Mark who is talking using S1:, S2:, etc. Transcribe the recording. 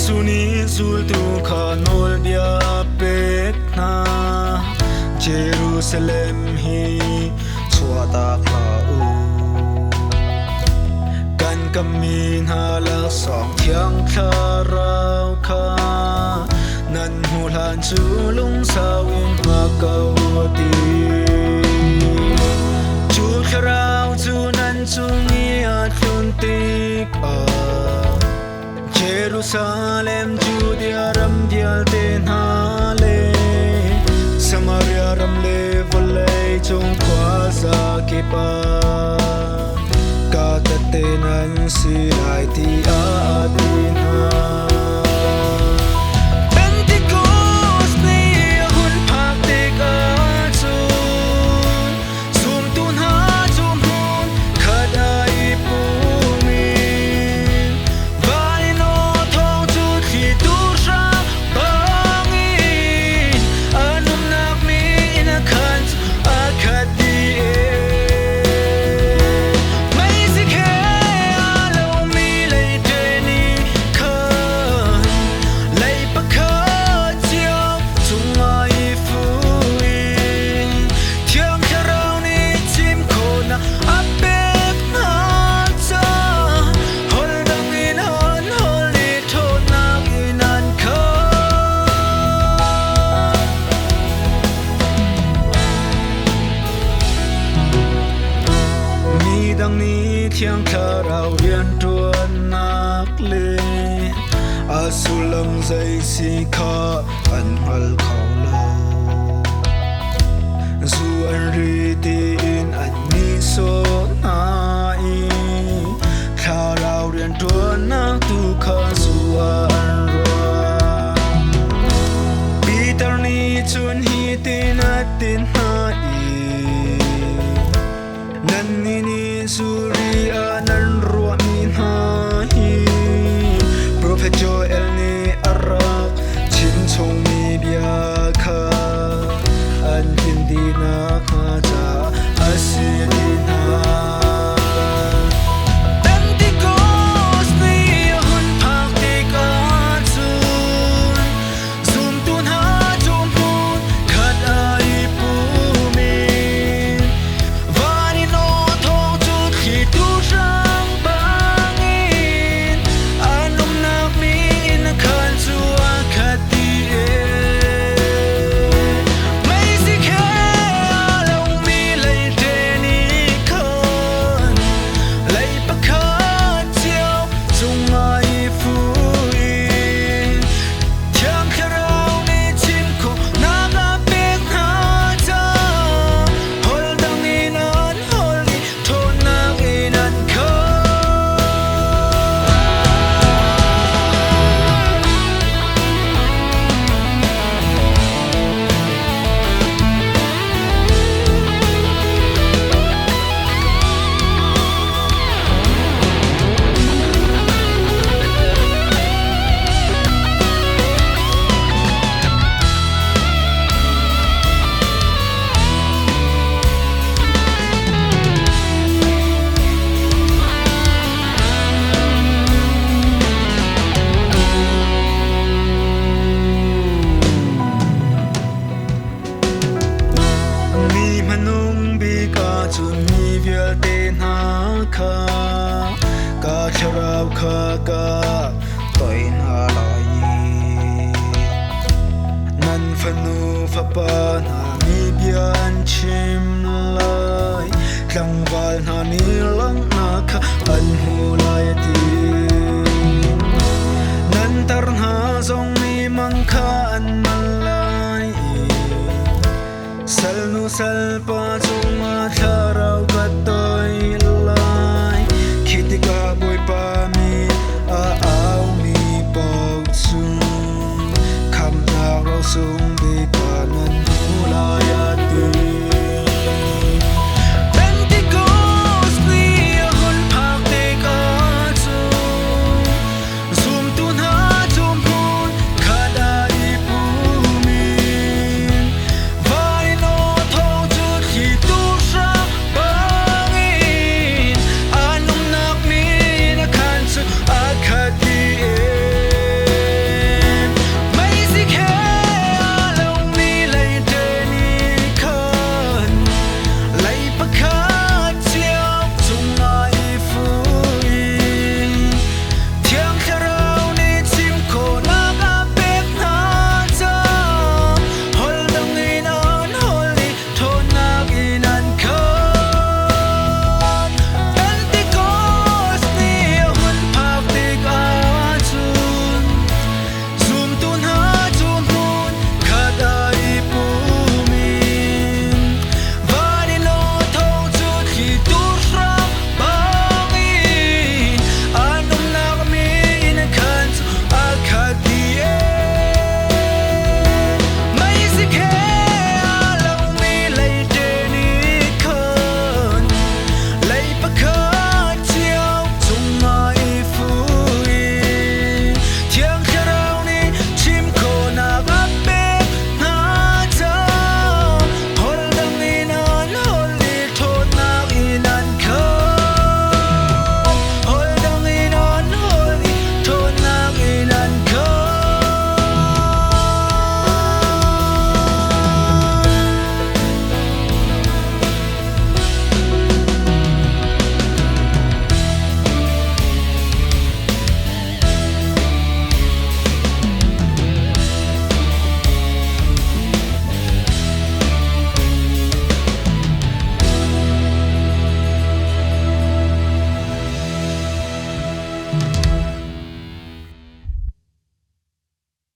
S1: Jesuh nih zultu kha nawlbia a pek hna. Jerusalem hi chuahtak hlah u. Kan kammi hna laksawng Thiang Thlarau kha nan hmuh hlan cu lungsau in hngak ko u a ti. Cu Thlarau cu nan cung i a tlun tikah Jerusalem, Judea ram vialte hna le Samaria ram le vawlei cung khuaza kip ah ka tehte nan si lai tiah a ti hna. Pentecost ni a hun phak tikah cun zumtu hna cu hmun khat ah i pum in van in aw thawng cu thlitu hrang bangin an umnak mi inn a khan cu a khat dih ee. Meizik he aa lomi leite nih khan lei pakhat cio cungah i fu in Thiang Thlarau nih chim khawhnak a pek hna caah holh dang in an holh i ṭhawnnak in an khat. Midang nih Thiang Thlarau rianṭuannak le a sullam zei si kha an hngal kho lo. Zu an ri tiin an nihsawh hna i thlarau rianṭuannak tu kha zu ah an ruah. Peter nih cun hitin a ti hna i, Nannih nih zuri ah nan ruahmi hna hi Profet Joel nih a rak chimchungmi bia kha an tlin dih nakhnga caah a si ti hna. Pentecost ni a hun phak tikah cun zumtu hna cu hmun khat ah i pum in van in aw thawng cu thlitu hrang bangin an umnak mi inn khan cu a khat dih ee. Meizik he aa lomi leite nih khan lei pakhat cio cungah i fu in Thiang Thlarau nih chim khawhnak a pek hna caah holh dang in an holh i ṭhawnnak in an khat. Mi hmanung bik ah cun mi vialte hna kha ka thlarau kha ka toih hna lai i nan fanu fapa hna nih bia an chim.